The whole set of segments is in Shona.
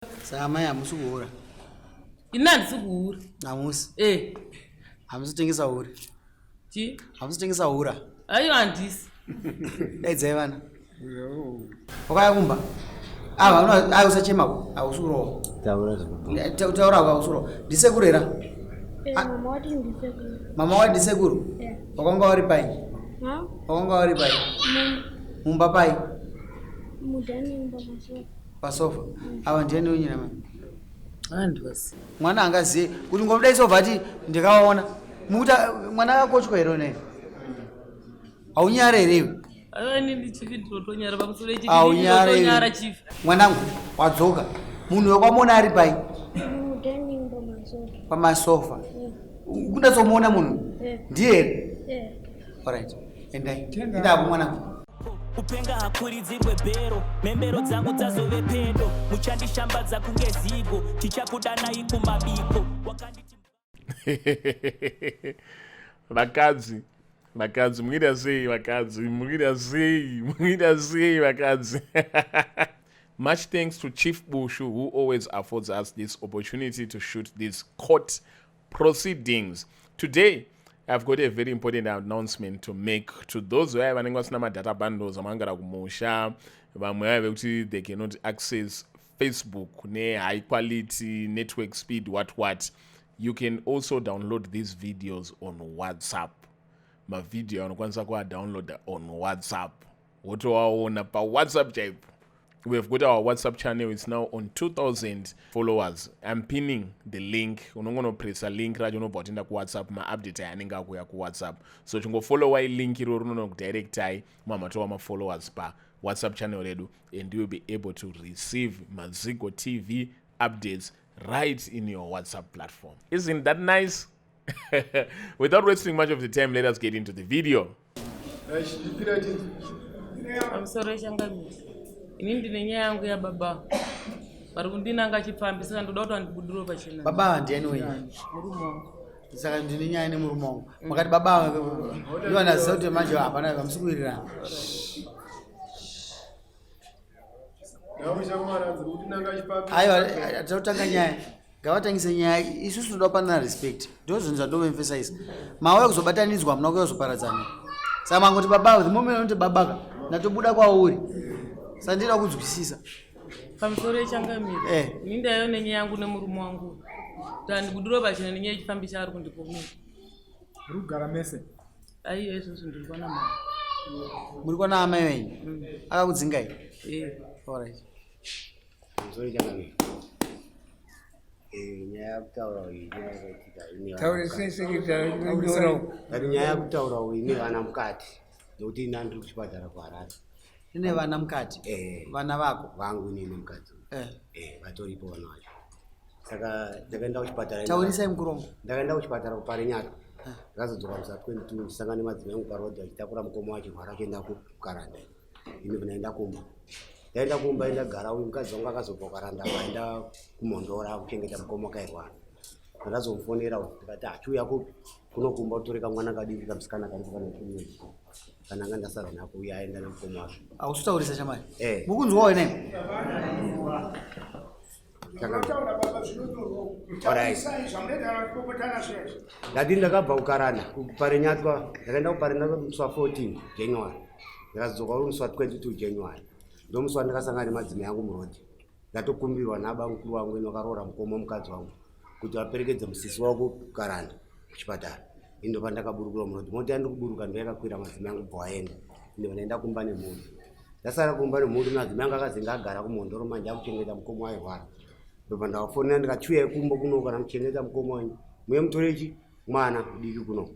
Saka amai hamusi kuhura? Ini handisi kuhura. Hamusi? Eh. Hamusi kutengesa hure? Chi? Hamusi kutengesa hura? Aiwa handisi. Daidzai vana. Wakauya kumba? Ava ah, usachema ko. Hausi kurohwa. Taura zvakubva. Taura hako hausi kurohwa. Ndisekuru here? Eh, mama wati ndisekuru. Mama wati ndisekuru? Yeah. Wakanga uri pai? Ha? Wakanga uri pai? Mumba pai? Mudhani mumba masofa. Pasofa. Ava ndiani wenyu namai? Handivazivi. Mwana angazive kuti ngomudai sobva ati ndikaona. Mukuti mwana akakochwa here unaye? Haunyare here iwe? Aiwa ini ndichifi ndinotonyara pamusoro ichi. Haunyare. Ndinotonyara chief. Mwanangu wadzoka. Munhu wekwamuona ari pai? Mudhani mumba masofa. Pamasofa. Yeah. Kundatsomuona munhu? Yeah. Ndiye here? Yeah. Alright. Endai. Endai mwanangu. Kupenga hakuridzirwe bhero, mhembero dzangu dzazove pedo, muchandishambadza kunge zigo, tichakudanai kumabiko. Wakanditi Vakadzi, vakadzi, mukuita sei vakadzi, mukuita sei, mukuita sei vakadzi. Much thanks to Chief Bushu who always affords us this opportunity to shoot these court proceedings. Today, I've got a very important announcement to make to those vaya vanenge vasina madata bundles amangara kumusha, vamwe vaya vekuti they cannot access Facebook ne high quality network speed what what. You can also download these videos on WhatsApp. Mavideo anokwanisa kuadownloada on WhatsApp. Wotoaona pa WhatsApp chaipo. We have got our WhatsApp channel. It's now on 2000 followers. I'm pinning the link. Unongonopressa link racho unobva watoenda kuWhatsApp. Ma-update aya anenge akuuya kuWhatsApp. So chingofollowai link iroro rinonokudirectai mamatova ma-followers pa WhatsApp channel redu and you will be able to receive Mazigo TV updates right in your WhatsApp platform. Isn't that nice? Without wasting much of the time, let us get into the video. Pamusoro yechangamire, ini ndine nyaya yangu yababa vari kundinanga chipfambi, saka ndoda kuti vandibudiro pachena. Baba ava ndiani wenyu? Murume wangu. Saka ndine nyaya nemurume wangu. Makati baba ava ndivo ndaziva kuti manje hapana hamusi kuwirirana. Aiwa, tinotanga nyaya. Ngavatangise nyaya, isusu tinoda kupanana respect. Ndizvo zvinhu zvandinoemphasize. Mauya kuzobatanidzwa, hamuna kuuya kuzoparadzana. Saka mangoti baba, the moment unoti baba ka, ndatobuda kwauri. Saka ndinoda kunzwisisa. Pamusoro yechangamire, Eh. ini ndaiyo nenyaya yangu nemurume wangu. Kuti andibudiro pachena nenyaya yechipfambi chaari kundipomera. Muri kugara mese? Aiwa, izvozvo ndiri kwana mai. Muri kwana amai venyu? Akakudzingai? Eh. Alright. Pamusoro changamire. Eh, nyaya yakutaura iyi nyaya yakaitika ine vana Taura mukati. sei sekretary inonyora. Ndati nyaya yakutaura iyi ine vana mukati nekuti ini andiri kuchipatara kuHarare. Ine vana mukati? Eh. Vana vako? Vangu inini nemukadzi. Eh. Eh, vatoripo vana vacho. Saka ndakaenda kuchipatara. Taurisai mukurongo. Ndakaenda kuchipatara kuParinyatwa. Ndakazodzoka musi wa 22 ndichisangana nemadzimai angu parodhi achitakura mukoma wacho rwara achienda kukaranda. Ini ndaenda kumba. Ndaenda kumba ndagara uyu mukadzi wangu akazobva kukaranda akaenda kuMhondoro kuchengeta mukoma wakairwara. Ndakazomufonera uyu ndikati achiuya kupi kuno kumba utore kamwana kadiki kamusikana kariko kana kumwedzi kana anga ndasara nako uye aenda namukoma wake. Hausitaurisa chamai. Eh. Mukunzwawo ine? Ndati ndakabva kukaranda kuParinyatwa, ndakaenda kuParinyatwa musi wa 14 January, ndikazodzoka uri musi wa 22 January. Ndomusi wandakasangana nemadzimai angu murodhi. Ndatokumbirwa nabamukuru wangu ino akaroora mukoma mukadzi wangu kuti vaperekedze musisi wako kukaranda kuchipatara. Ini ndobva ndakaburukira murodhi, mota yandiri kuburuka ndoyakakwira madzimai angu bva waenda. Ndobva ndaenda kumba nemhuri. Ndasara kumba nemhuri, madzimai angu akazenge agara kuMhondoro manje akuchengeta mukoma wairwara. Ndobva ndavafonera ndikati chiuyai kumba kuno kana muchengeta mukoma wenyu muye mutore chi mwana mudiki kuno.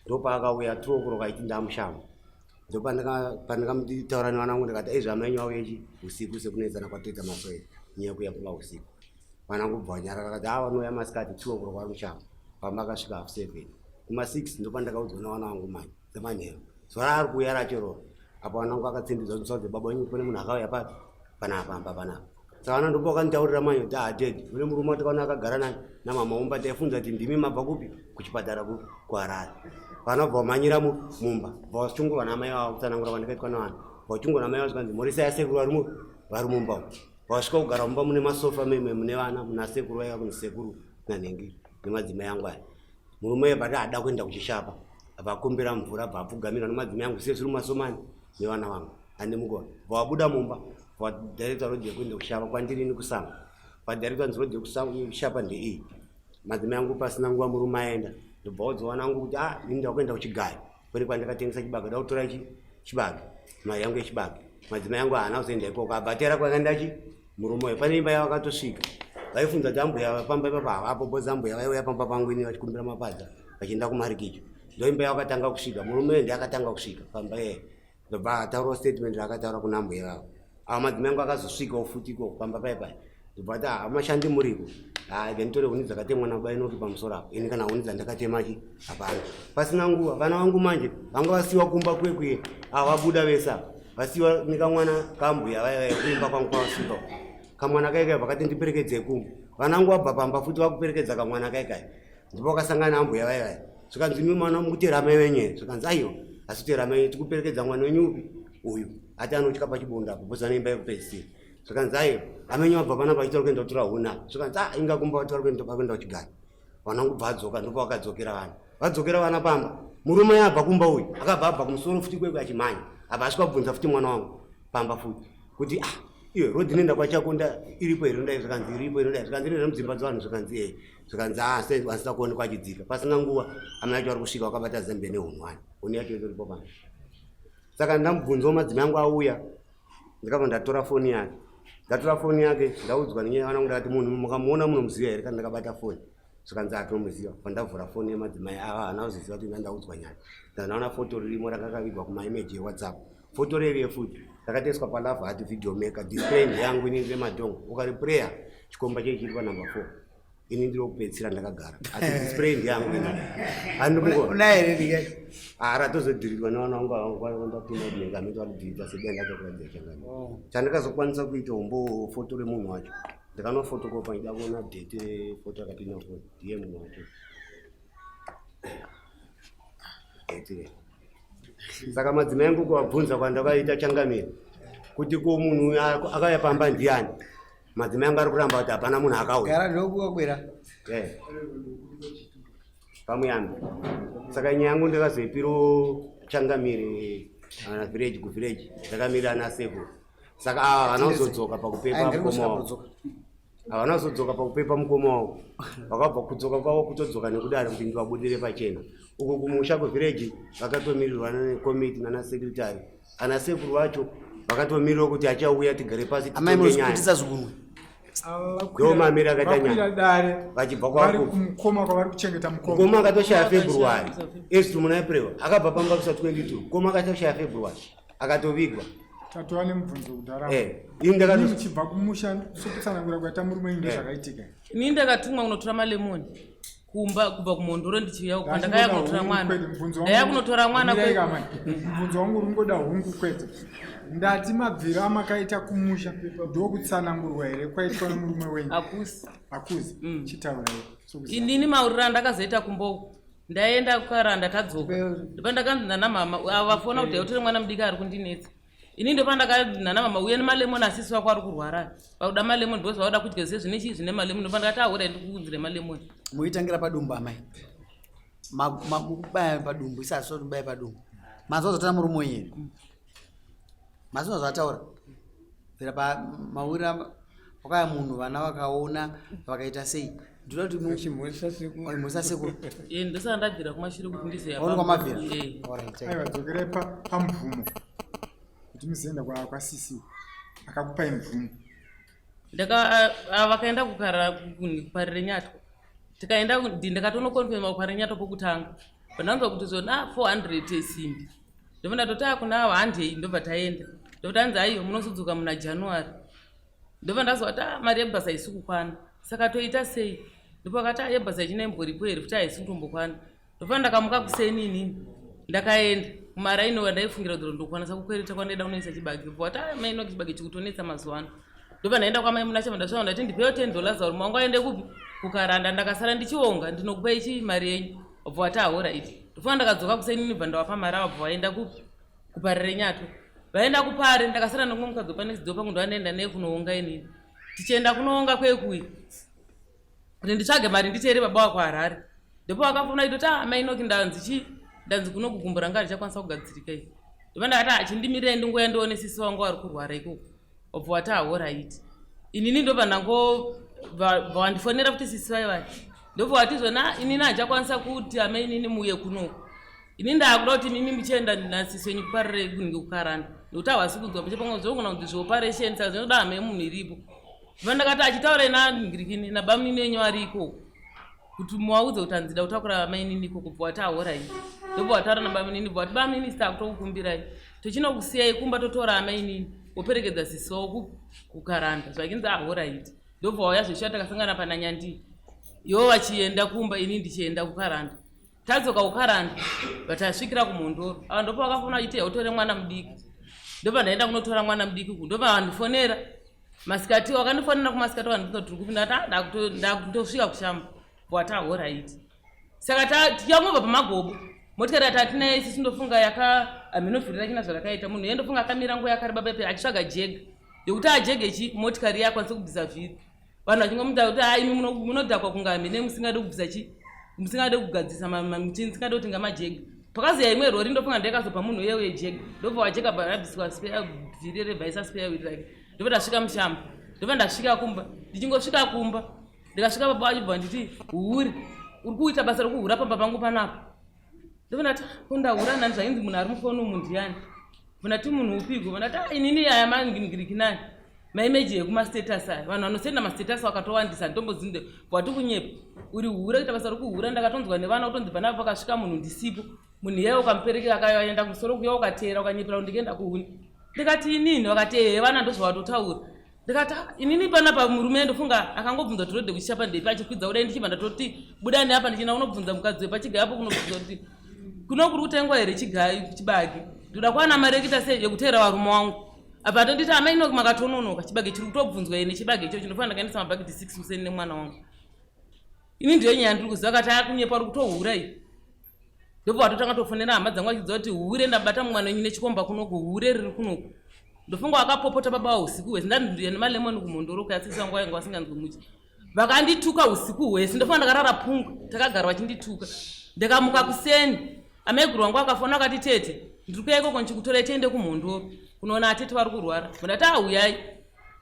Ndopaakauya 2 o'clock aiti ndamushamba. Ndopandakamutaura nevana vangu ndikati izvi amai enyu auye chi usiku sekunetsana kwatoita masowe nyaya yekuuya kumba usiku. Vana vangu kubva vanyarara vakati haa vanouya masikati 2 o'clock vari mushamba. Pamba akasvika half 7. Kuma 6 ndopandakaudzwa nevana vangu manje dzemanheru. Zuva raari kuuya racho iroro apo vana vangu vakatsindidzwa kuti musaudze baba wenyu kune munhu akauya papi panapa pamba panapa. Saka vana ndipo vakanditaurira manje kuti ah daddy kune murume watakaona akagara naye namama mumba taifunza kuti ndimi mabva kupi kuchipatara kupi kuHarare. Vana vabva vamhanyira mumba bva vachungurwa namai vavo kutsanangura kwandakaitwa nevana. Vachungurwa namai vavo zvikanzi mhoresai asekuru vari mumba umu. Wasvika kugara mumba mune masofa meme mune vana muna sekuru vaiva kuni sekuru nanhengi nemadzimai angu aya. Murume uye bada ada kuenda kuchishapa abva akumbira mvura abva apfugamira nemadzimai angu sezviri masomani nevana vangu ane mukona. Bva wabuda mumba vadirector road yekuenda kushapa kwandiri ini kusango. Vadirector nzi road yekushapa ndeiyi. Madzimai angu pasina nguva murume aenda ndobva wadzowana angu kuti ah ini ndakuenda kuchigayo. Kune kwandakatengesa chibage da kutora chi chibage mari yangu yechibage madzimai angu haana kuzoenda ikoko abva atera kwakaenda chi murume uyo pane imba yavakatosvika vaifunza kuti ambuya pamba ipapa havapo bozi ambuya vaiuya pamba pangu ini vachikumbira mapadza vachienda kumarikicho ndo imba yavakatanga kusvika murume uyo ndiye akatanga kusvika pamba iye ndobva ataurawo statement raakataura kuna ambuya vavo ava madzimai angu akazosvikawo futi ikoko pamba paye paye ndobva ati hamashandi muriko haa nditore huni dzakatemwa nababa inoki pamusoro apo ini kana huni dzandakatema chi hapana pasina nguva vana vangu manje vanga vasiwa kumba kwekwiye ava vabuda vese apa vasiwa nekamwana kambuya vaya vaya kuimba kwangu kwavasvika kamwana kaikai vakati ndiperekedzei kumba vana vangu vabva pamba futi vakuperekedza kamwana kaikai ndipo vakasangana ambuya vaya vaya zvikanzi imi mwana mukutera amai venyu here zvikanzi aiwa asi kutera amai tikuperekedza mwana wenyu upi uyu ati anotya pachibonda apo bhozi anoimba yekupedzisira zvikanzi aiwa amenyu abva panapa achitora kuenda kutora huna zvikanzi a ah, inga kumba vatora kuenda kuenda kuchigaro vana kubva adzoka ndipo vakadzokera vana vadzokera vana pamba murume abva kumba uyu akabva abva kumusoro futi kwekwe achimhanya abva asvika kubvunza futi mwana wangu pamba futi kuti ah iyo road inoenda kwachakonda iripo here ndai zvikanzi iripo here ndai zvikanzi inoenda mudzimba dzevanhu zvikanzi ee zvikanzi ah sei asina kuonekwa achidzika pasina nguva amai acho vari kusvika vakabata zembe nehunwani huni yacho itoripo pano saka ndamubvunzawo madzimai angu auya ndikabva ndatora foni yake ndatora foni yake ndaudzwa nenyaya vana ndakati munhu mukamuona munomuziva here kana ndakabata foni zvikanzi atomuziva pandavhura foni yemadzimai ava haana kuziziva kuti ndandaudzwa nyaya ndanaona foto ririmo rakakavigwa kumaimage ewhatsapp foto reriye futi rakatoiswa palove hat video maker display ndeyangu ini ndine madhongo ukaripreya chikomba chei chiri panumber four ini ndiri wekupedzisira ndakagara asi display ndeyangu ini andimukoaratozodhirirwa nevana vangu avangwandatuma kunenge amiti varikudhirita sedenda tokuratidza changani oh. chandakazokwanisa kuita umbo foto remunhu wacho ndakanofotokopa ndida kuona date refoto akapinda foni ndiye munhu wacho date saka madzimai angu kuvabvunza kwandakaita changamire kuti ko munhu uyu akauya pamba ndiani madzimai angu ari kuramba kuti hapana munhu akauya ndokuwakwira eh. pamuyambi saka nyaya yangu ndakazoipiro changamire ana village kuvillage ndakamirira ana sekuru saka ava havana kuzodzoka pakupepa mukoma wavo havana kuzodzoka pakupepa mukoma wavo vakabva kudzoka kwavo kutodzoka nekudare kuti ndivabudire pachena uko kumusha kuvhireji vakatomirirwa nekomiti nana sekretary ana sekuru vacho vakatomirira kuti achauya tigare pasi titonge nyaya ndomamiri akaita nyaya vachibva kwamukoma kwavari kuchengeta mukoma akatoshaya february ezvi muna april akabva pamba kusa 22 mukoma akatoshaya february akatovigwa tatova nemubvunzo kudhara eh, ini ndakati muchibva kumusha sokutsanangura kwaita murume inge eh. zvakaitika ini ndakatumwa kunotora malemoni kumba kubva kumhondoro ndichiuya uko ndakaya kunotora mwana ndaya kunotora mwana mubvunzo wangu uri ngoda hungu kwete ndati mabviro amakaita kumusha ndokutsanangurwa here kwaitwa nemurume wenyu hakusi hakuzi mm. chitaurai inini mauriro andakazoita kumboko ndaenda kukaranda tadzoka ndopandakanzi nana mama avo vafona kuti utore mwana mudiki ari kundinetsa ini ndopandakanzi nana mama uye nemalemoni asisi wako ari kurwara vakuda malemoni because vakuda kudya zvese zvine chii zvine malemoni ndopandakati ahura ndikuunzire malemoni muitangira padumbu amai makubaya padumbu isasi kubaya padumbu manzwa zvatana murume wenyu here mazinwa zvataura bvira pamawira pakauya munhu vana vakaona vakaita sei ndinoda kuti mhoresa sekuru eh, ndosaka ndabvira kumashure kuti ndizoyaona kwamabvira eh. aiwa dzokerai pamvumo kuti muzoenda kwasisi akakupai mvumo ndaka vakaenda kukara kuparirenyatwa tikaenda ndakatonokonfirma kuparirenyatwa pokutanga pandanzwa kuti zona 400 esimbi ndobva ndatoti akuna ava handei ndobva taenda ndobva tanzi aiyo munozodzoka muna january ndobva ndazwa kuti ah, mari yebasa haisi kukwana saka toita sei ndipo akati ah, yebasa ichina imboripo here futi haisi kutombokwana ndobva ndakamuka kuseni inini ndakaenda kumaraini wandaifungira kuti ndokwanisa kukwereta kwandaida kunoisa chibage bva wati ah, maino chibage chikutonetsa mazuva ano ndobva ndaenda kwamai munashe ndasvika ndati ndipewo 10 dollars varume wangu aende kupi kukaranda ndakasara ndichionga ndinokupa ichi mari yenyu wabva wati ahora iti ndofunga ndakadzoka kuseni ndibva ndawapa mari ava bva waenda kupi kuparirenyatwa. Vaenda kupare ndakasara nomumwe mukadzi wepanext door pangu ndoandaenda naye kunoonga inini. Tichienda kunoonga kwekuyi kuti nditsvage mari nditeere baba wako Harare. Ndipo vakafona itoti ah mai Inoki ndanzi chii ndanzi kuno kugumbo ranga richakwanisa kugadzirika iri. Ndipo ndakati ah chindimirirai ndingouya ndione sisi wangu vari kurwara ikoko. Wabva wati ah horaiti. Inini ndobva ndango vandifonera kuti sisi vai vai. Ndobva wati zvona inini handichakwanisa kuti amai inini muuye kunoku. Ini ndakuda kuti imimi muchienda nasisi wenyu kuparire kunenge kukaranda. Nekuti havasi kunzwa mushe pamwe zvinogona kunzi zveoperation saka zvinoda hama yemunhu iripo. Ndobva ndakati achitaura nangirikini nabamunini wenyu ari ikoko kuti muvaudze kuti hanzida kutakura mainini ikoko bva wati ahorai. Ndobva wataura nabamunini bva wati bamunini sitakutokukumbirai tochinokusiyai kumba totora amainini woperekedza sisi wavo kukaranda zvakinzi ahoraiti. Ndobva wauya zveshuwa takasangana pana Nyandii ivo vachienda kumba ini ndichienda kukaranda. Tadzoka kukaranda vatasvikira kumhondoro ava ndopa vakafona vachiti utore mwana mudiki ndobva ndaenda kunotora mwana mudiki ku ndobva vandifonera masikati wakandifonera kumasikati vandibvunza kuti tiri kupi ndati ah, ndakutosvika kushamba wati ahoraiti saka tichangobva pamagobo motikari yatati isisu ndofunga yaka hamhinovhirira china zvarakaita munhu iye ndofunga akamira nguva yakareba pepe achitsvaga jega yekuti ajege chi motikari iye akwanise kubvisa vhiri vanhu vachingomuta kuti ha imi munodhakwa kunga hamhine musingade kubvisa chi musingade kugadzisa muchini musingade kuti ngamajega pakaziya imwe rori ndofunga ndayakazopa munhu uye uye jega ndobva wajega bva rabviswa vhiri rebvaisa spare wheel rake ndobva ndasvika mushamba ndobva ndasvika kumba ndichingosvika kumba ndikasvika baba vachibva nditi hure uri kuita basa rokuhura pamba pangu panapa ndobva ndati ko ndahura nani zvainzi munhu ari mufoni umu ndiyani bva ndati munhu upiko bva ndati ah, inini aya mangirikiri maimeji ekumastatus aya vanhu vanosenda mastatus vakatowandisa nditombozinde wati kunyepa uri hura kuita basa rokuhura ndakatonzwa nevana kutonzi panapa pakasvika munhu ndisipo munhu iyeyo ukamuperekera akaenda kumusoro kuya ukateera ukanyepera kuti ndikuenda kuhuni ndikati inini vakati ehe vana ndozvavatotaura ndikati ah, inini panapa murume ndofunga akangobvunza kuti rode kuchishapa ndepi achikwidza kudai ndichibva ndatoti buda neapa ndichienda kunobvunza mukadzi wepachigayo apo kunobvunza kuti kuno kuri kutengwa here chigayo chibage ndoda kuwana mari yekuita sei yekuteera varume wangu apa atonditi amai inoki makatononoka chibage chiri kutobvunzwa ine chibage ichocho ndofanira ndakaendesa mabhakiti 6 kuseni nemwana wangu ini ndiyo nyaya ndiri kuziva kati akunyepa uri kutohura iyi ndobva watotanga tofonera hama dzangu achidziva kuti hure ndabata mwana wenyu nechikomba kunoku hure riri kunoku ndofunga wakapopota baba wa usiku hwese ndandiya nemalemoni kumhondoro kuyasisi vangu vainge vasinganzwi muchi vakandituka usiku hwese ndofunga ndakarara pungwe takagara vachindituka ndikamuka kuseni amaiguru vangu vakafona vakati tete ndiri kuya ikoko ndichikutorai tiende kumhondoro kunoona atete vari kurwara ndati ahuyai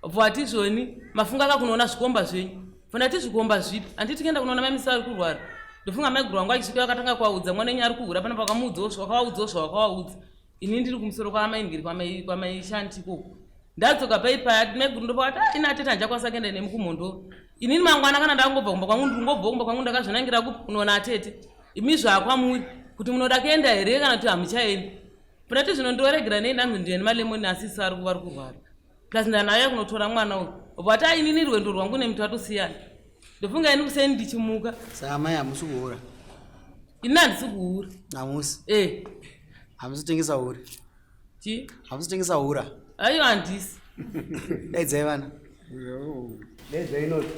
Bvati zvoni mafunga ka kunoona zvikomba zvenyu. Ndati zvikomba zvipi? Handiti kuenda kunoona mai Misa ari kurwara. Ndofunga maiguru wangu achisvika vakatanga kuvaudza mwana wenyu ari kuhura pana vakamuudzawo zvakavaudzawo zvavakavaudza. Ini ndiri kumusoro kwaamai ngiri kwamai kwamai Shanti ikoko. Ndadzoka pai paya maiguru ndopakati ah ini atete handichakwanisa kuenda nemi kumhondoro. Inini mangwana kana ndangobva kumba kwangu ndiri kungobva kumba kwangu ndakazvinangira kupi kunoona atete. Imi zvakwamuri kuti munoda kuenda here kana kuti hamuchaendi. Ndati zvino ndoregera nei ndanzi ndiye nemalemoni asi isu ari vari kurwara. Plus ndanauya kunotora mwana uyu. Vati ainini rwendo rwangu nemi tatosiyana. Ndofunga ini kuseni ndichimuka. Saka amai hamusi kuhura? Ini handisi kuhura. Hamusi? Eh. Hamusi kutengesa hure? Chi? Hamusi kutengesa hura? Aiwa handisi. Daidzai vana. Daidzai inoti.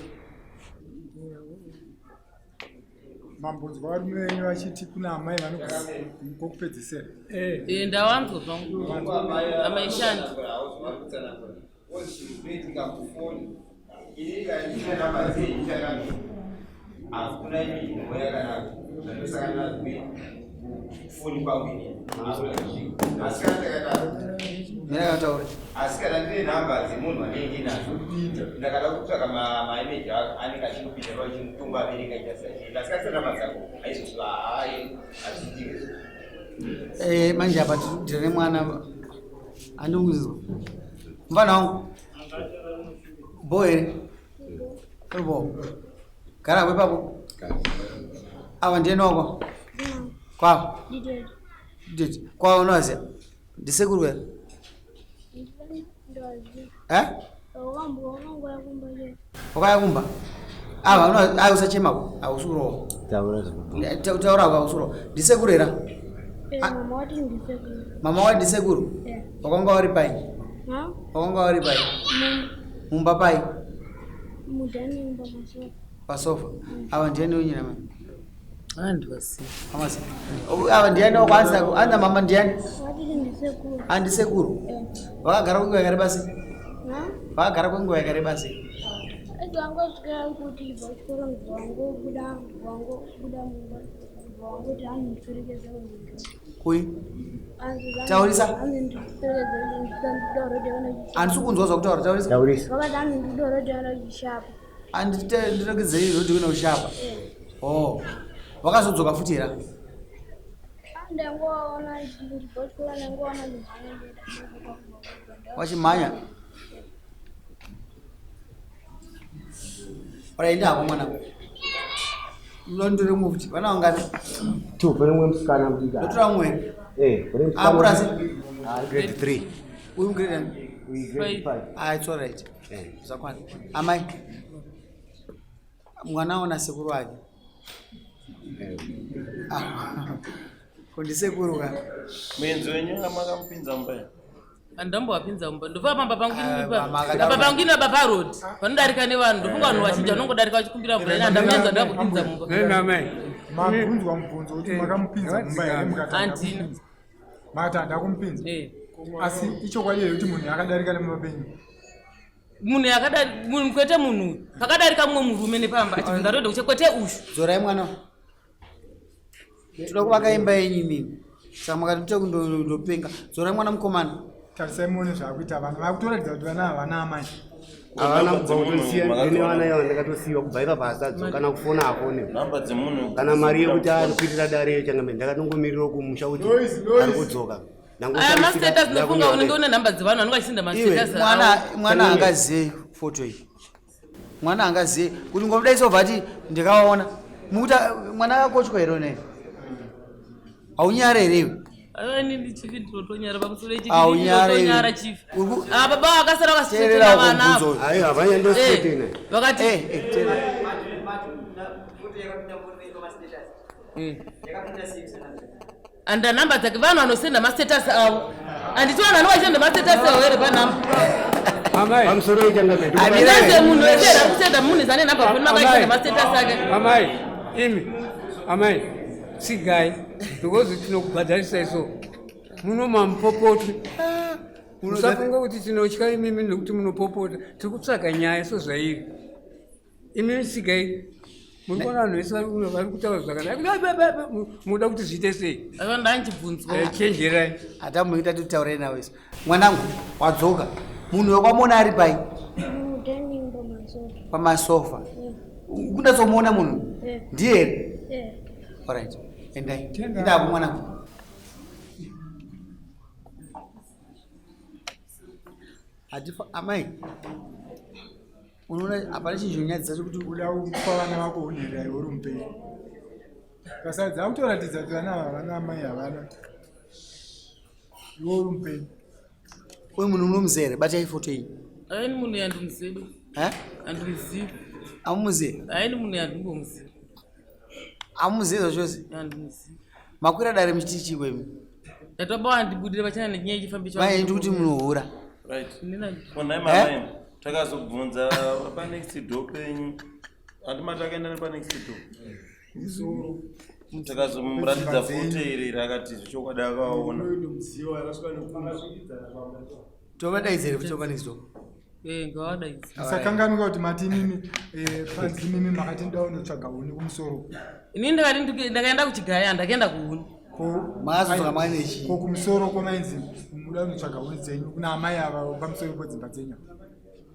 Mambonzwa varume venyu vachiti kuna amai vanokupedzisira. Eh, eh ndawanzwa zvangu. Amai shandi. Hakuna imwe yakanaka zvandosangana nazvo foni kwangu inini asi kana takadaro Mira kataure. Asi kana ndine nhamba dzemunhu anenge ndinadzo ndakada kutsvaka maimeji anenge achingopinda pachimutongo abereka ita sachienda asi kasina nhamba dzako aizozvo hayi hazviitike. Eh, manje apa tiri nemwana andikuzwa mfana wangu bo here bo gara kwepapo ava ndiye noko kwavo kwavo unoziva ndisekuru wena eh wakaya kumba ava ayi usachema hausi kurohwa taura hausi kurohwa ndisekuru here mama wati ndisekuru wakanga wari pai wakanga wari pai mumba pai pasofa ava ndiani wenyina mai Ava ndiani wakwanisa anza mama ndiani? Andisekuru. Vakagara kwenguva yakareba sei? Vakagara kwenguva yakareba sei? Ndangosvika kuti pachikoro ndwangobuda ndwangobuda mumba ndwangoti hanzi ndiperekedze Kui? Taurisa. Handisi kunzwa zvakutaura taurisa. Taurisa. Vakati hanzi ndidoro chishapa. Andirekezei rodi kuenda kushapa. Oh. Vakazodzoka futi here? Ndangoona ndibva ndangoona ndimhanya ndeda. Wachimhanya? Ora enda hako mwana. Unondore mumwe futi. Vana vangani? Two, pane mumwe musikana mudiki. Ndotora mumwe here? Eh, pane musikana. Akura sei? Ah, grade 3. Uyu grade ani? Uyu grade 5. Ah, it's all right. Zvakwana. Amai. Mwana aona sekuru wake. Ah. Ko ndisekuru ka? Muenzi wenyu amakamupinza mumba here? Andambowapinza mumba ndobva pamba pangu Ah, mama apa pangu ina baba road panodarika nevanhu ndofunga vanhu vazhinji vanongodarika vachikumbira mvura ina andamenza ndakupinza mumba. Mabvunzwa mubvunzo kuti makamupinza mumba here mukati Handina. Makati handakumupinza. Eh. Asi ichokwadi here kuti munhu akadarika nemumba penyu? Munhu yakadari munhu kwete munhu uyu pakadarika mumwe murume nepamba achibvunza road kuti kwete ushu. Dzorai mwana. Toda kuvaka imba yenyu imimi. Saka makati mute kundopenga. Dzorai mwana mukomana. Tarisai muone zvaakuita vana. Vakutoratidza kuti vana havana amai. Havana kubva kutosiya ndine vana ivo ndakatosiyiwa kubva ipapa asadzoka kana kufona afone. Namba dzemunhu Kana mari yekuti ari kuitira dare changambe ndakatongomirirawo kumusha kuti Noise, noise. ari kudzoka. Aya mastatus ndofunga unenge une nhamba dzevanhu vanenge vachisinda Iwe mastatus. mwana mwana angaziye foto iyi. Mwana angaziye kuti ngomudai sobva ati ndikaona. Mukuti mwana akakochwa here unaye? Haunyare here iwe? Aiwa inini chifi ndinotonyara pamusoro ichi Haunyare iwe. ndinotonyara chifi. Ah baba vakasara Teerera vakasitena vana uko ava. Aiwa havanya ndositena. Vakati Eh, teerera. Anda namba dzake vanhu vanosenda mastatus avo. Handiti vanhu vanenge vachisenda mastatus avo here panhamba. Pamusoro changambe. Ndingaziye munhu wese here ari kusenda munhu zane nhamba foni makaisenda mastatus ake. Amai, imi, amai, tsigai, because tinokubhadharisa so. Muno mamupopotwi. Musafunga kuti tinotya imimi nekuti munopopota. Tiri kutsvaga nyaya sezvairi. Imimi tsigai. Muri kuona vanhu vese vari kutaura zvakanaka. Munoda kuti zviite sei? Aiwa ndanchibvunzwa. Chenjerai. Hatamuita titaurei nawe isu. Mwanangu wadzoka. Munhu wekwamuona ari pai Mudining pamasofa. pamasofa. Kundatsomuona munhu? Eh. Ndiye here? Eh. Alright. Endai. Enda mwanangu. Hatifa amai. Unoona hapana chinhu chinonyadzisa chekuti Uda kupa vana vako unherera iwe uri mupenyu. Vasadza kutoratidza kuti vana ava havana amai havana. Iwe uri mupenyu. Uyu munhu unomuziva here? Batai foto iyi. Aini munhu yandimuzivi. Eh? Handimuzivi. Amumuzivi? Aini munhu yandimbomuzivi. Amumuzivi zvachose? Handimuzivi. Makwira dare muchiti chii kwemi? Ndatoba wandibudire pachena nenyaya yechifambi Mai ndi kuti munohura. Right. Ndina- Konai mama imi. Takazobvunza pa next door penyu. Handima takaenda nepa next door. Takazomuratidza foto iri rakati zvechokwadi akaona. Tovadaidzere futi pa next door. Eh, ngavadaidze. Musakanganwika kuti mati imimi panzi imimi makati ndoda kunotsvaga huni kumusoro. Inini ndakati ndakaenda kuchigaya ndakaenda kuhuni. Makazodzoka mane chii? Ko kumusoro kwamainzi muda kunotsvaga huni dzenyu kuna amai ava pamusoro pedzimba dzenyu.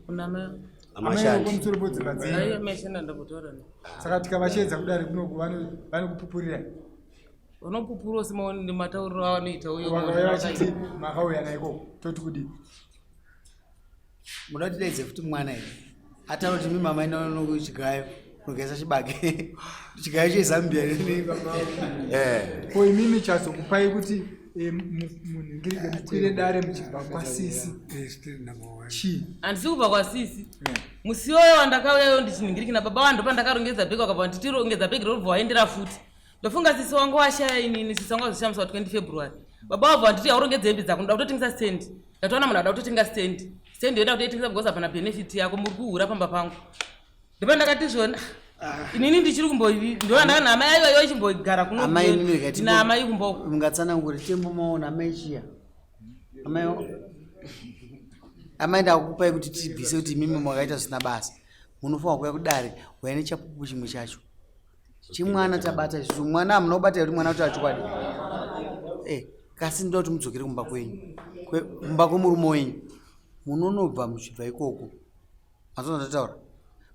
Kuna amai. Amai ava pamusoro pedzimba Ai dzenyu. amai shanda ndambotaura naye. Saka tikavashedza kudare kunoku vanokupupurirai. Vanopupura semaone matauriro avanoita uyo. Vakauya vachiti makauya naikoko toti kudii? Munoda kuti daidze futi mwana here? Ataura kuti mimi mama enda kuchigayo kunogaisa chibage. Chigayo cheZambia. Eh. Ko imimi chazokupai kuti munhingirike mukwire dare muchibva kwasisi chii? Handisi kubva kwasisi. Musi iwoyo wandakauyayo ndichinhingirikina baba vangu ndopandakarongedza bhegi vakabva vanditirongedza bhegi robva waendera futi. Ndofunga sisi wangu washaya inini sisi wangu wazoshamisa wa 20 February. Baba vabva vanditi aurongedze hembe dzako ndoda kutotenga stendi. Ndatoona munhu ada kutotenga stendi. Stendi yoda kutoitengesa because hapana benefit yako muri kuhura pamba pangu. Ndopa ndakati zvona. Inini ndichiri kumbo ndoandaka naamai aiwa iwe chimbogara kuno Amai inini rega naamai kumboko. Mungatsanangure tembo maona amai chiya. Amai amai ndakupai kuti tibvise kuti imimi mwakaita zvisina basa. Munofanira kuuya kudare uya nechapupu chimwe chacho. Chimwana tabata isusu mwana hamuna kubata kuti mwana kutaura chokwadi. Eh, kasi ndoda kuti mudzokere kumba kwenyu. Kumba kwemurume wenyu. Munonobva muchibva ikoko. Mazona ndataura.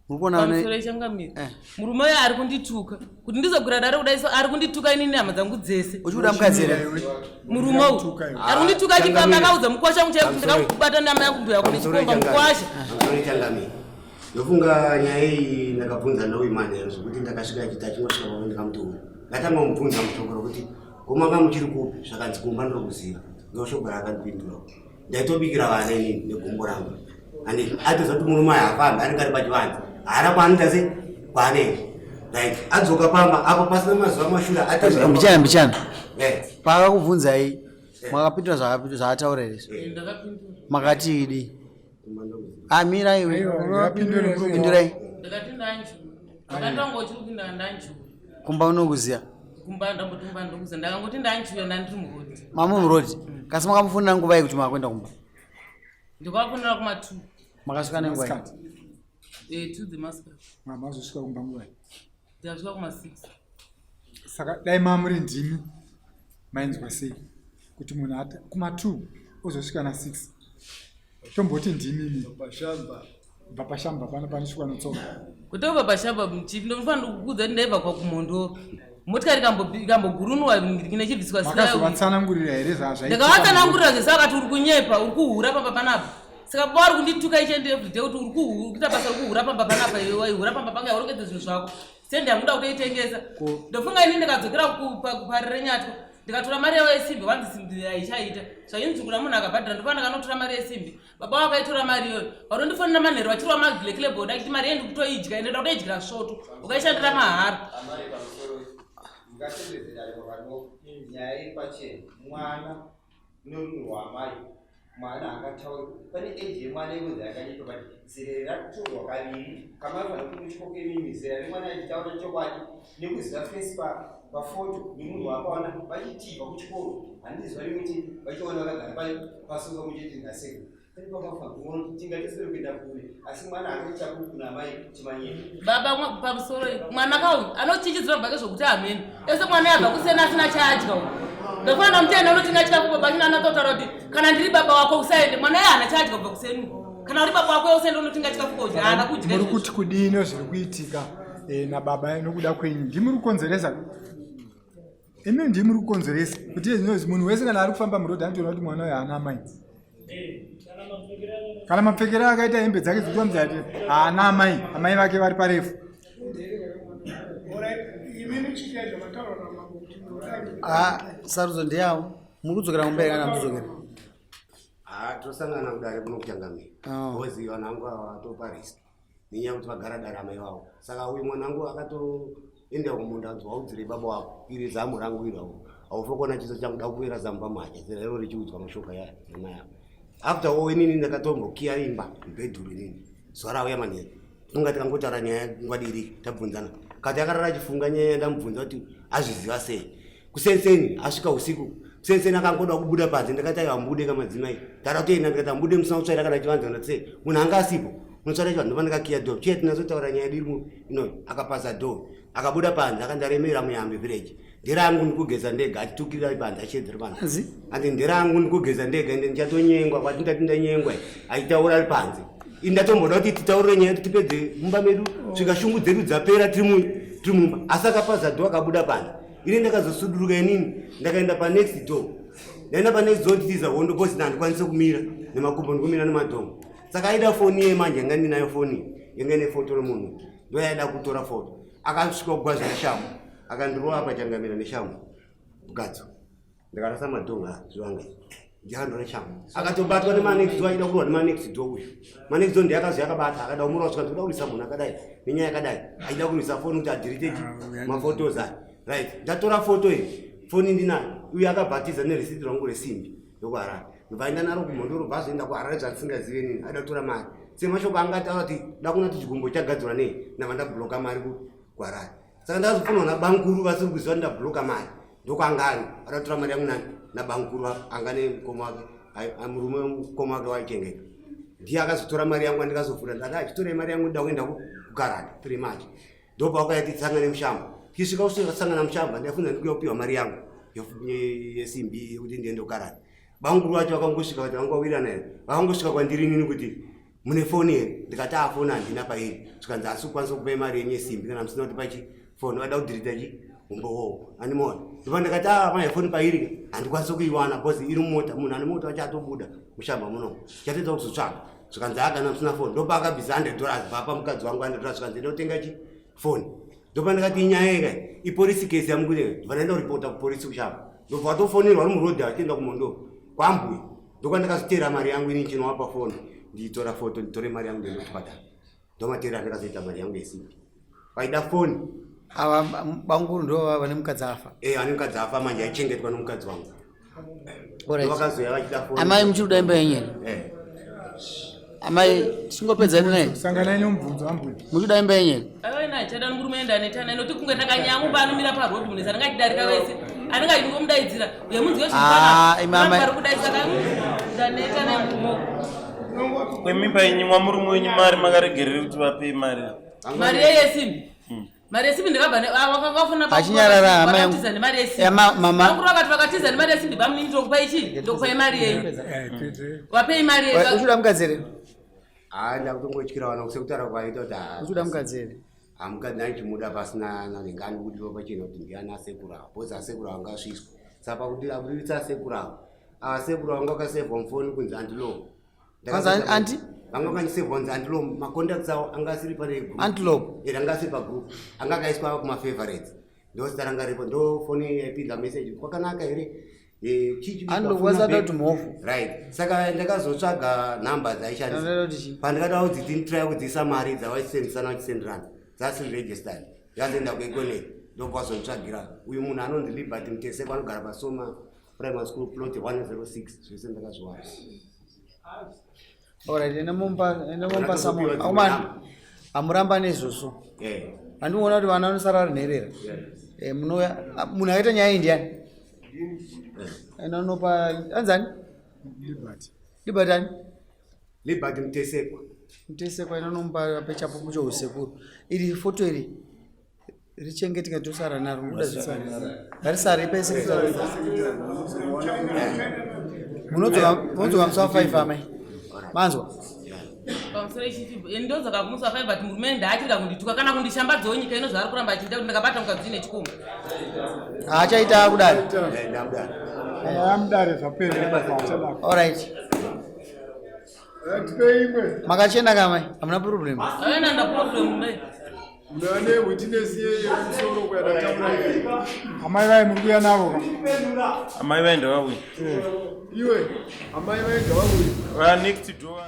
Muri kuona Pamusoro ichangamira. Murume uyo ari kundituka kuti ndizogura dare kudai so ari kundituka inini hama dzangu dzese. Uchikuda mukadzi here? Murume uyu ari kundituka achifamba akaudza mukwasha wangu chaiye kuti ndakakubata nama yangu mbuya kune chikomba mukwasha. Pamusoro changamire. Ndofunga nyaya iyi ndakabvunza nauyu manheru zvekuti ndakasvika achiti achingosvika pamwe ndikamuti uyu. Ndatanga kumubvunza mushoko rokuti komanga muchiri kupi zvakanzi kumba ndinokuziva. Ndoshoko raakandipindura. Ndaitobikira vana inini negumbo rangu. Andi atoziva kuti murume aya hafambi anenge ari pachivanze. Haana kwaanoita sei kwaanenge. Right. Adzoka pamba apo pasina mazuva mashure atoziva. Mbichana mbichana. Eh. Paakakubvunzai makapindura zvaataura here izvo? Ndakapindura. Makati idi. Amira iwe. Pindurai. Ndakati ndanju. Ndakatanga uchiri kupinda ndanju. Kumba unokuziya. Kumba ndamboti kumba ndokuziya. Ndakangoti ndanjuya ndandiri murodi. Mamu murodi. Kasi makamufonera nguva iyi kuti makuenda kumba. Ndikafonera kuma 2. Makasvika nenguva iyi. Eh 2 dzemasikati. Mazosvika kumba nguva iyi. Ndikasvika kuma 6. Saka dai mamuri ndimi mainzwa sei kuti munhu kuma 2 ozosvika na 6 tomboti ndimi imi bva pashamba pano panosvikwa netsoka. Kutobva pashamba chief ndofanira kukuudza kuti ndaibva kwakumhondoro. Motikari ikambogurunwa nechibviswa Makazovatsanangurira here zvazvaitika? Ndakavatsanangurira zvese akati uri kunyepa uri kuhura pamba panapa. Saka baba vari kundituka each and every day kuti uri kuita basa rekuhura pamba panapa iwe waihura pamba panga yaurongedza zvinhu zvako. Sendi yangu kutoitengesa. Ndofunga ini ndikadzokera kuparire nyatwa ndikatora mari yavo yesimbi vanzi simbi haichaita. Zvainzi kuna munhu akabhadhara ndofanira ndakanotora mari yesimbi. Baba vakaitora mari iyoyo. Vatondifonera manheru vachirova mablack label ndakiti mari yendi kutoidya ende ndoda kutoidyira svoto. Ukaishandira mahara. Amai pamusoro ngatendedzerane pakati nyaya iri pachena mwana norumwe rwaamai mwana haangatauri pane age yemwana yekunzi yakanyepa but zera ratorwa kaviri kamafanira kumutyoke mimi zera remwana achitaura chokwadi nekuziva face pafoto nemunhu wakaona vachitibva kuchikoro handiti zuva rimwe chete vachiona vakagara pasofa muchete ndaseka pane pakafa tingatisiri kuenda kure asi mwana haakachapupu namai chimanyeni. Baba pamusoro mwana kauyu anochichidzira bvake zvokuti hamene ese mwana yabva kusena asina chaadya uyu. Ndakuona mutenda unotinga chikafu baba china anatotaura kuti kana ndiri baba wako usaende mwana iye haana chaadya kubva kuseni. Kana uri baba wako usaende unotinga chikafu kodya haana kudya. Muri kuti kudini zviri kuitika nababa nokuda kwenyu ndimi muri kukonzeresa. Imi ndimi muri kukonzeresa kuti izvi munhu wese kana ari kufamba murodhi anotoona kuti mwana uyu haana amai. Kana mapfekero akaita hembe dzake dzikuratidza kuti haana amai, amai vake vari parefu. Sarudzo ndeyavo. Muri kudzokera kumba here kana mukudzokera? Tosangana kudare kuno kuchangamira. Because vanhu vangu ava vatopa risk nenyaya yekuti vagara dare amai vavo. Saka uyu mwana wangu akatoenda kumunda anzi waudzire baba wako iri zamu rangu iri hau. Haufi kuona chiso changu da kuwira zamu pamuhacha zera iro richiudzwa mashoko aya namai avo. After all inini ndakatombokiya imba mubhedhuru inini zuva rauya manheru. Funga tikangotaura nyaya nguva diri tabvunzana. Kati akarara achifunga nyaya ndamubvunza kuti azviziva sei. Kusenseni asvika usiku. Kusenseni akangoda kubuda panze ndakati aiwa mubude kamadzimai. Ndada kutoenda ndikati amubude musina kutsvaira kana chivanze kana sei. Munhu anga asipo. Munotsvaira chivanze ndobva ndakakiya door. Chiya tinazotaura nyaya yedu iri ino akapasa door. Akabuda panze akandaremera muyambi village. Nderangu ndikugeza ndega achitukirira ari panze achiedzera panze. Andi nderangu ndikugeza ndega ende ndichatonyengwa kwati ndati ndanyengwa achitaura ari panze. Ini ndatomboda kuti titaurire nyaya kuti tipedze mumba medu svika shungu dzedu dzapera tiri mumba. Asi akapaza door akabuda panze. Ini ndakazosuduruka inini ndakaenda pa next door. Ndaenda pa next door nditiza hondo because ndandikwanise kumira nemakumbo ndikumira nemadhongo. Saka aida foni iye manje yanga ndinayo foni yanga ine foto remunhu. Ndoyaida kutora foto. Akasvika kugwaza neshamhu. Akandirova apa changamira neshamhu. Gadzo. Ndakarasa madhongo zvivanga izvi. Ndakandora neshamhu. Akatobatwa nemanext door aida kurwa nemanext door uyu. Manext door ndiye akazouya akabata akada kumurova svika ndikuda kurwisa munhu akadai nenyaya yakadai. Aida kurwisa foni kuti adelete mafotos aya. Right. Ndatora foto iyi. Foni ndinayo. Uyu akabhatiza nereceipt rangu resimbi yokuHarare. Ndobva aenda naro kumhondoro bva azoenda kuHarare zvandisingazive inini. Aida kutora mari. Semashoko anga ataura kuti da kuona kuti chigumbo chagadzirwa nei. Ndabva ndabloka mari ku kuHarare. Saka ndakazofonwa nabankuru vasiri kuziva ndabloka mari ndokwangani akatora mari yangu nani nabankuru anga nemukoma wake murume wemukoma wake waichengeta ndiye akazotora mari yangu andikazovhura ndati achitorei mari yangu ndida kuenda kukarani three march ndopawakaya titsangane mushamba tisvika kusvika tsangana mushamba ndaifunza ndikuya kupiwa mari yangu yesimbi yekuti ndiende kukarani bamukuru vacho vakangosvika vati vangawirana here vakangosvika kwandiri inini kuti mune foni here ndikati a foni handina pairi zvikanzi asi kukwanisa kupai mari yenyu yesimbi kana musina kuti pachi foni vada kudhirita chi umbowowo animona ndopa ndikati a mai foni pairi handikwanisi kuiwana bcause iri mumota munhu ane mota wacho atobuda mushamba muno chatoita kuzotsvaga zvikanzi a kana musina foni ndopa akabvisa 100 dollars bapa mukadzi wangu 100 dollars zvikanzi enda kutenga chi foni ndopa ndikati inyaya yeka ipolisi kesi yamukuti ndobva ndaenda kuripota kupolisi kushamba ndobva watofonerwa uri murodhi achienda kumondo kwambuya ndokwandakazotera mari yangu ini chinowapa foni ndiitora foto nditore mari yangu ndiende kuchipatara ndomatera andakazoita mari yangu yesimbi vaida foni ava banguru ndo vane mukadzi afa e ane mukadzi afa manje aichengetwa nomukadzi wangu vakazoya vachida foni amai muchiri kuda imba yenyu here eh. amai tichingopedza naye sanganai nemubvunzo ambuya muchiri kuda imba yenyu here aiwa ina hachada murume enda anetana inoti kunge takanyamu paanomira paroad munhu anenge achidarika wese anenge achingomudaidzira uye munzi Ah, imi amai. wezvipari kudai saka ndaneta naye murume Kwemimba yenyu mwamurume wenyu mari makaregerere kuti vapei mari. mari yeyesimbi mari yesimbi ndakabva vakafona Achinyarara, hama yangu. vakatiza nemari Eh, mama. yesimbi vakati vakatiza nemari yesimbi bamunini ndokupai chii ndokupai mari yenyu vapei mari yenyu uchikuda mukadzi here haa ndakutongotyira vana sekutaura kwaita kuti haa uchikuda mukadzi here hamukadzi andichimuda pasina nanenge andikudiwa pachena kuti ndiani asekuru avo bcause asekuru avo angasviswa saka pakuti akudiritsa asekuru avo asekuru avo anga akasevhwa mufoni kunzi antilow Kwanzi anti? vanga vakandisevhwa kunzi antilow macontacts avo anga asiri pane group. Antelope. Eh, anga asiri pagroup anga akaiswa kumafavorites ndo zita ranga ripo ndo foni yaipinda message kwakanaka here Eh, chichi Antelope wafuna wasada back. kuti mhofu. Right saka ndakazotsvaga nhamba dzaishandisa Ndinoda kuti chii? pandikada kudziti nditry kudzisa mari dzavaisendisana vachisenderana dzasiri registered ndikazoenda kueconet ndobva wazonditsvagira uyu munhu anonzi Liberty Muteseko anogara pasoma primary school plot 106 zvese ndakazviwana Alright, ende mumpa ende mumpa Ndakatopiwa samon dzimwe akumana nhamba. hamuramba nezvozvo Eh, handikuona kuti vana vanosara vari nherera Eh, munouya ah, munhu akaita nyaya iyi ndiani enda unopa anzani Liberty. Liberty ani Liberty Mutesekwa Mutesekwa enda unomupa pechapupu chousekuru iri foto iri richengeteke tosara naro muda ngarisare pese munodzoka munodzoka musi wa 5 amai manzwa pamusoro ichifi ndodzoka kumusi wa5 but murume ndaachirega kundituka kana kundishambadzawo nyika ino zvaari kuramba achiita kuti ndakabata mukadzi ine chikomo haachaita kudari Eh, ndamudaro Aya mudare zvapera achadako. alright Tipe imwe. makachena kamai hamuna problem aina ndaproblem mai Mune witness yemusoro kuyadataura. Amai vai muri kuuya navo ka? Amai vaenda vauya. Iwe, amai vai ngavauye. Va next door.